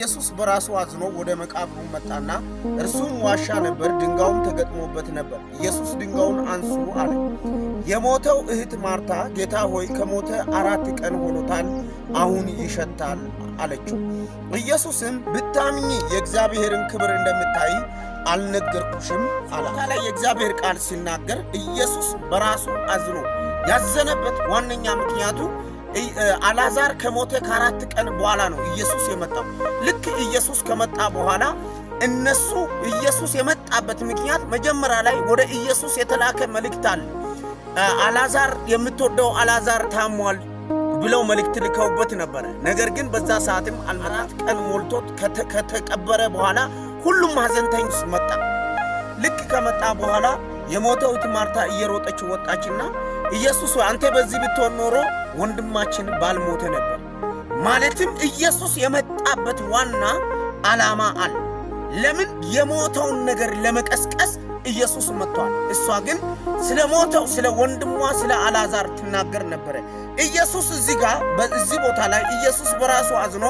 ኢየሱስ በራሱ አዝኖ ወደ መቃብሩ መጣና እርሱም ዋሻ ነበር፣ ድንጋዩም ተገጥሞበት ነበር። ኢየሱስ ድንጋዩን አንሱ አለ። የሞተው እህት ማርታ ጌታ ሆይ፣ ከሞተ 4 ቀን ሆኖታል፣ አሁን ይሸታል አለችው። ኢየሱስም ብታምኚ የእግዚአብሔርን ክብር እንደምታይ አልነገርኩሽም አላት። ላይ የእግዚአብሔር ቃል ሲናገር ኢየሱስ በራሱ አዝኖ ያዘነበት ዋነኛ ምክንያቱ አላዛር ከሞተ ከ4 ቀን በኋላ ነው ኢየሱስ የመጣው። ልክ ኢየሱስ ከመጣ በኋላ እነሱ ኢየሱስ የመጣበት ምክንያት መጀመሪያ ላይ ወደ ኢየሱስ የተላከ መልእክት አለ። አላዛር፣ የምትወደው አላዛር ታሟል ብለው መልእክት ልከውበት ነበረ። ነገር ግን በዛ ሰዓትም 4 ቀን ሞልቶት ከተቀበረ በኋላ ሁሉም ሐዘንተኞች መጣ። ልክ ከመጣ በኋላ የሞተው ማርታ እየሮጠች ወጣችና ኢየሱስ ሆይ፣ አንተ በዚህ ብትሆን ኖሮ ወንድማችን ባልሞተ ነበር። ማለትም ኢየሱስ የመጣበት ዋና ዓላማ አለ። ለምን? የሞተውን ነገር ለመቀስቀስ ኢየሱስ መጥቷል። እሷ ግን ስለ ሞተው ስለ ወንድሟ ስለ አልዓዛር ትናገር ነበረ። ኢየሱስ እዚህ ጋር በዚህ ቦታ ላይ ኢየሱስ በራሱ አዝኖ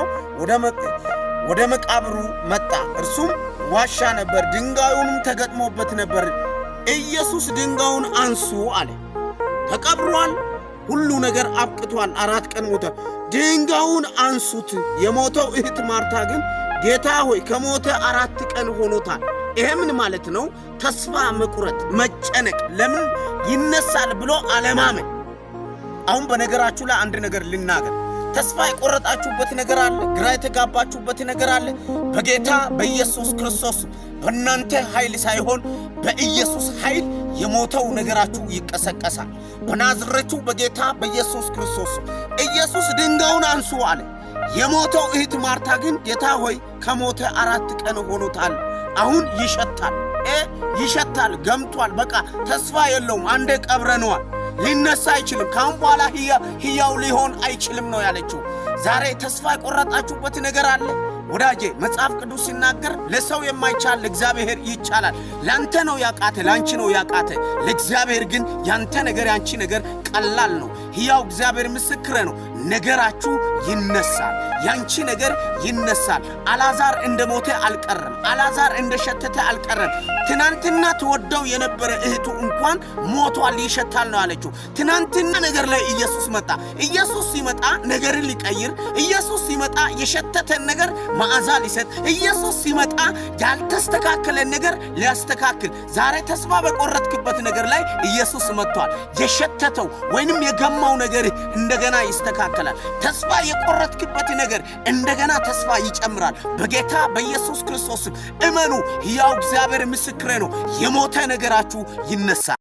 ወደ መቃብሩ መጣ። እርሱም ዋሻ ነበር፣ ድንጋዩንም ተገጥሞበት ነበር። ኢየሱስ ድንጋዩን አንሱ አለ። ተቀብሯል። ሁሉ ነገር አብቅቷል። 4 ቀን ሞተ። ድንጋዩን አንሱት። የሞተው እህት ማርታ ግን ጌታ ሆይ፣ ከሞተ 4 ቀን ሆኖታል። ይሄ ምን ማለት ነው? ተስፋ መቁረጥ፣ መጨነቅ፣ ለምን ይነሳል ብሎ አለማመን። አሁን በነገራችሁ ላይ አንድ ነገር ልናገር። ተስፋ የቆረጣችሁበት ነገር አለ። ግራ የተጋባችሁበት ነገር አለ። በጌታ በኢየሱስ ክርስቶስ በእናንተ ኃይል ሳይሆን በኢየሱስ ኃይል የሞተው ነገራችሁ ይቀሰቀሳል። በናዝሬቱ በጌታ በኢየሱስ ክርስቶስ ኢየሱስ ድንጋዩን አንሱ አለ። የሞተው እህት ማርታ ግን ጌታ ሆይ፣ ከሞተ 4 ቀን ሆኖታል፣ አሁን ይሸታል፣ ይሸታል፣ ገምቷል፣ በቃ ተስፋ የለውም፣ አንዴ ቀብረነዋል፣ ሊነሳ አይችልም። ካሁን በኋላ ሕያው ሊሆን አይችልም ነው ያለችው። ዛሬ ተስፋ የቆረጣችሁበት ነገር አለ ወዳጄ። መጽሐፍ ቅዱስ ሲናገር ለሰው የማይቻል ለእግዚአብሔር ይቻላል። ላንተ ነው ያቃተ፣ ላንቺ ነው ያቃተ። ለእግዚአብሔር ግን ያንተ ነገር ያንቺ ነገር ቀላል ነው። ሕያው እግዚአብሔር ምስክሬ ነው። ነገራችሁ ይነሳል። ያንቺ ነገር ይነሳል። አላዛር እንደ ሞተ አልቀረም። አላዛር እንደ ሸተተ አልቀረም። ትናንትና ትወደው የነበረ እህቱ እንኳን ሞቷል፣ ይሸታል ነው ያለችው። ትናንትና ነገር ላይ ኢየሱስ መጣ። ኢየሱስ ሲመጣ ነገርን ሊቀይር፣ ኢየሱስ ሲመጣ የሸተተን ነገር መዓዛ ሊሰጥ፣ ኢየሱስ ሲመጣ ያልተስተካከለን ነገር ሊያስተካክል። ዛሬ ተስፋ በቆረጥክበት ነገር ላይ ኢየሱስ መጥቷል። የሸተተው ወይንም የገማው ነገር እንደገና ይስተካከላል። ተስፋ የቆረጥክበት ነገር እንደገና ተስፋ ይጨምራል። በጌታ በኢየሱስ ክርስቶስም እመኑ። ሕያው እግዚአብሔር ምስክሬ ነው። የሞተ ነገራችሁ ይነሳል።